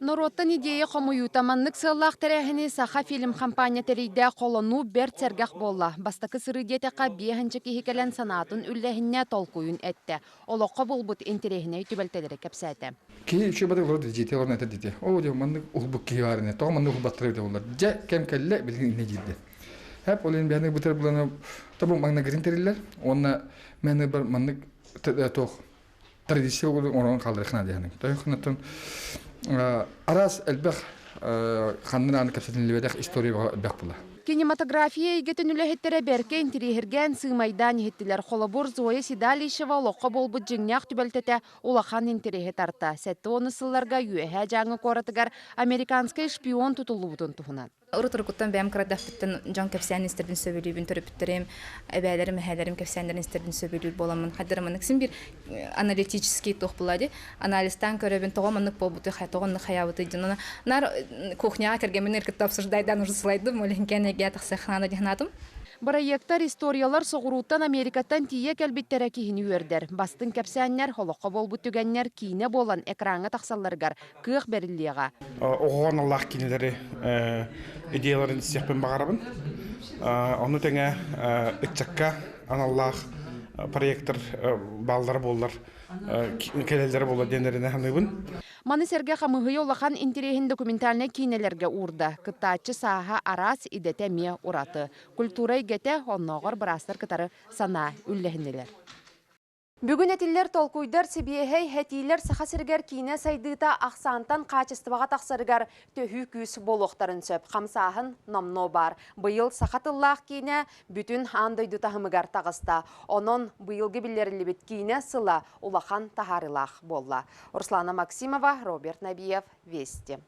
Норуоттан идея хомуйуута маннык сыаллаах тэрээһини Сахафильм хампаанньа тэрийдэ, холонуу бэрт сэргэх буолла. Бастакы сырыы диэтэххэ, биэһинчэ киһи кэлэн санаатын үллэһиннэ, толкуйун эттэ. Олоххо булбут интэриэһинэй түбэлтэлэри кэпсээтэ. Киһи үчүгэй бары олорор дьиэтэ олорон этэр дии. Оо, дьэ, маннык уһулбут киһи баар ини. Тоҕо маннык уһулбаттара эбитэ буоллар. Дьэ, кэм кэллэ, билигин иннэ диирдэ. Хэп, ол иһин бэйэни бытар буланы тобу маҥнайгытын тэриллэр. Уонна мен бар маннык туох традиция оҥорон хаалларыахына диэхинин. Тойхунаттан араас элбэх ханнын ааны кэпсэтиниллибэтэх история элбэх була. Кинематография эйгэтин үлэһиттэрэ бэркэ интириэһиргээн сыымайдаан иһиттилэр. Холобур, Зоя Седалищева олоххо буолбут дьиҥнээх түбэлтэтэ улахан интэриэһи тарта. 70 сылларга Үөһээ Дьааҥы куоратыгар американскай шпион тутуллубутун туһунан. Урут-уруккуттан бэйэм кырадахпыттан дьон кэпсээн истэрбин сөбүлүүбүн, төрөппүттэрим, эбээлэрим, эһээлэрим кэпсээннэрин истэрбин сөбүлүүр буоламмын хайдара маннык син биир аналитический туох буолла дии анализтаан көрөбүн тоҕо маннык буолбутуй тоҕо оннук хайаабытый диэн наар кухняҕа кэргэммин кытта обсуждайдаан уже сылайдым ол иһин кээн тахсыахханаана дии санаатым. Бырайыактар, историялар соҕурууттан Америкаттан тиийэ кэлбиттэрэ киһини үөрдэр. Бастыҥ кэпсээннэр, олоххо буолбут түгэннэр киинэ буолан экраҥҥа тахсалларыгар кыах бэриллиэҕэ. Оҕоҕо аналлаах киинэлэри идеяларын истиэхпин баҕарабын. Ону тэҥэ ыччакка аналлаах проектор бааллара буоллар, кэлэллэрэ буоллар диэн эрэнэ саныыбын. Маны сэргэ хамыыһыйа улахан интэриэһин документальнай киинэлэргэ уурда. Кыттааччы сааһа араас, идэтэ эмиэ ураты. Культура эйгэтэ оннооҕор быраастар кытары санаа үллэһиннилэр. Бүгүн этиллэр толкуйдар сибиэһэй этиилэр Саха сиригэр киинэ сайдыыта ахсаантан хаачыстыбаҕа тахсарыгар төһүү күүс буолуохтарын сөп. Хамсааһын номнуо баар. Быйыл саха тыллаах киинэ бүтүн аан дойду таһымыгар таҕыста. Онон быйылгы биллэриллибит киинэ сыла улахан таһаарыылаах буолла. Руслана Максимова, Роберт Набиев, Вести.